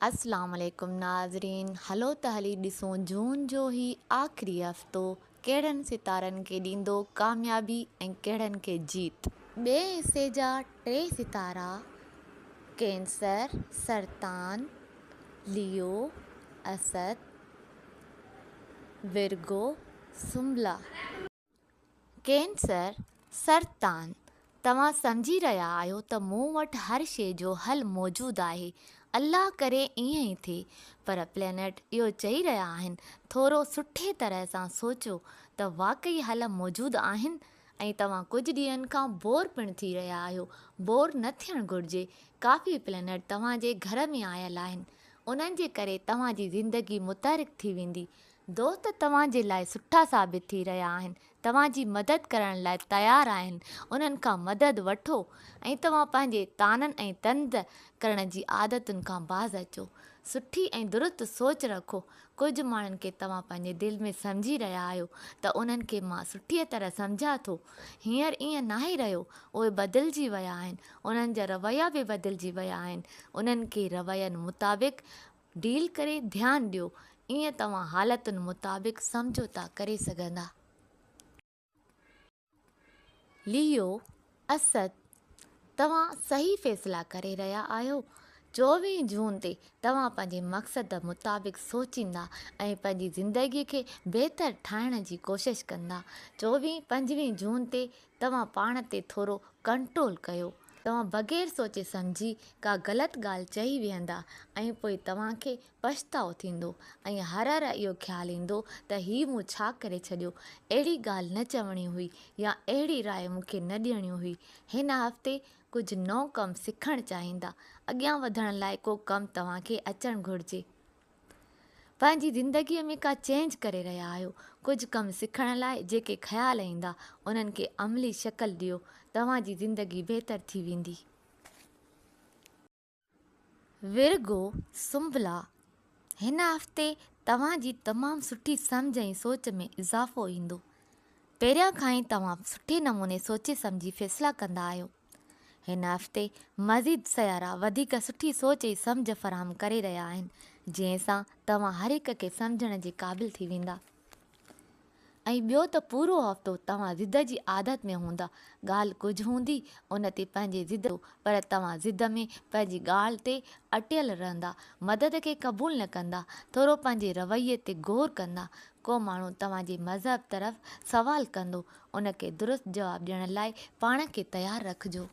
اسلام عليڪم ناظرين هلو ته هلي ڏسون جون جو هي آخري هفتو ڪهڙن ستارن کي ڏيندو ڪاميابي ۽ ڪهڙن کي جيت. ٻئي حصي جا ٽي ستارا ڪينسر، سرطان، ليو، اسد، ورگو، سنبلا. ڪينسر، سرطان، توهان سمجهي رهيا آهيو ته مون وٽ هر شيء جو حل موجود آهي، الله ڪري ائين ئي ٿئي، پر پلينيٽ اهو چئي رهيا آهن ٿورو سٺي طرح سان سوچيو ته واقعي حل موجود آهن ۽ توهان ڪجهه ڏينهن کان بور پڻ ٿي رهيا آهيو، بور نه ٿيڻ گهرجي، ڪافي پلينيٽ توهان جي گهر ۾ آيل آهن، انهن جي ڪري توهان جي زندگي متحرڪ ٿي ويندي، دوست توهان جي لاء سٺا ثابت ٿي رهيا آهن، توهان جي مدد ڪرڻ لاء تيار آهن، انهن کان مدد وٺو ۽ توهان پنهنجي طعنن ۽ طنز ڪرڻ جي عادتن کان باز اچو. سٺي ۽ درست سوچ رکو. ڪجهه ماڻهن کي توهان پنهنجي دل ۾ سمجهي رهيا آهيو ته انهن کي مان سٺيء طرح سمجهان ٿو. هينئر ائين ناهي رهيو، اهي بدلجي ويا آهن، انهن جا رويا به بدلجي ويا آهن، انهن کي روين مطابق ڊيل ڪري ڌيان ڏيو ائين توهان حالتن مطابق سمجهوتا ڪري سگهندا. ليو، اسد، توهان صحيح فيصلا ڪري رهيا آهيو. چوويهه جون تي توهان پنهنجي مقصد مطابق سوچيندا ۽ پنهنجي زندگي کي بهتر ٺاهڻ جي ڪوشش ڪندا. چوويهه پنجويهه جون تي توهان پاڻ تي ٿورو ڪنٽرول ڪيو. توهان بغير سوچي سمجهي ڪا غلط ڳالهه چئي ويهندا ۽ پوء توهان کي پڇتاء ٿيندو ۽ هر هر اهو خيال ايندو ته هي مون ڇا ڪري ڇڏيو، اهڙي ڳالهه نه چوڻي هئي يا اهڙي راء مون کي نه ڏيڻي هئي. هن هفتي ڪجهه نئون ڪم سکڻ چاهيندا. اڳيان وڌڻ لاء ڪو ڪم توهان کي اچڻ گهرجي. پنهنجي زندگيء ۾ ڪا چينج ڪري رهيا آهيو، ڪجهه ڪم سکڻ لاء جيڪي خيال ايندا، انهن کي عملي شڪل ڏيو، توهان جي زندگي بهتر ٿي ويندي. ورگو، سنبلا، هن هفتي توهان جي تمام سٺي سمجهه ۽ سوچ ۾ اضافو ايندو. پهريان کان ئي توهان سٺي نموني سوچي سمجهي فيصلا ڪندا آهيو. هن هفتي مزيد سيارا وڌيڪ سٺي سوچ ۽ سمجهه فراهم ڪري رهيا آهن، جنهن سان توهان هر هڪ کي سمجهڻ جي قابل ٿي ويندا. ۽ ٻيو ته پورو هفتو توهان ضد جي عادت ۾ هوندا، ڳالهه ڪجهه هوندي ان تي پنهنجي ضد پر توهان ضد ۾ پنهنجي ڳالهه تي اٽيل رهندا، مدد کي قبول نه ڪندا، ٿورو پنهنجي رويي تي غور ڪندا، ڪو ماڻهو توهان جي مذهب طرف سوال ڪندو، ان کي درست جواب ڏيڻ لاء پاڻ کي تيار رکجو.